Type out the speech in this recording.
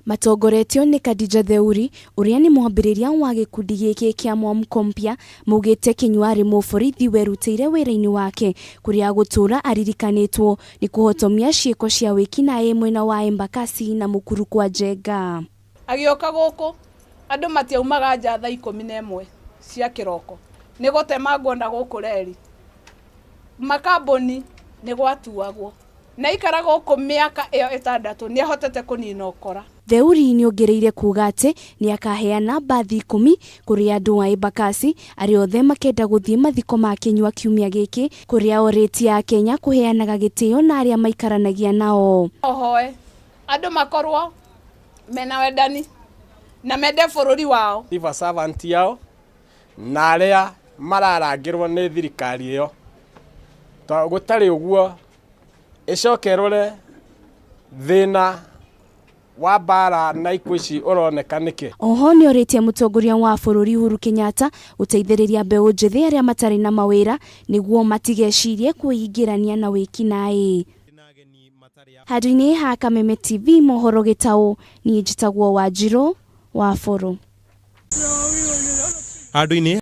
Matongoretio nĩ Khadija Theuri ũrĩa nĩ mwambĩrĩria wa gĩkundi gĩkĩ kĩa Mwamko Mpya, maugĩte Kinyua arĩ mũborithi werutĩire wĩra-inĩ wake kũrĩa agũtũra aririkanĩtwo nĩ kũhotomia ciĩko cia wĩkinaĩ mwena wa Embakasi na Mukuru kwa Njenga. Agĩũka gũkũ andũ matiaumaga nja thaa 11 cia kĩroko nĩ gũtemangwo na gũkũ reri makambuni nĩ gwatuagwo na ikara gũkũ mĩaka ĩyo 6 nĩ ahotete kũnina ũkora. Theuri nĩongereire kuga atĩ nĩakaheana mbathi 10 kũrĩ andũ a Embakasi arĩa othe makenda gũthiĩ mathiko ma Kinyua kiumia gĩkĩ, kũrĩa orĩtie Akenya kũheanaga gĩtĩo na arĩa maikaranagia nao. Ohoe andũ makorwo mena wendani na mende bũrũri wao. Civil servant yao na arĩa mararangĩrwo nĩ thirikari ĩyo, tondũ gũtarĩ ũguo ĩcoke ĩrore thĩna wa mbara na ikuũ ici ũroneka nĩkĩ. Oho nĩorĩtie mũtongoria wa bũrũri Uhuru Kenyatta gũteithĩrĩria mbeũ njĩthĩ arĩa matarĩ na mawĩra nĩguo matigecirie kwĩingĩrania na wĩkinaĩ. Handũ-inĩ ha Kameme TV mohoro gĩtaũ, niĩ njĩtagwo Wanjirũ wa Bũrũ. Handũ-inĩ.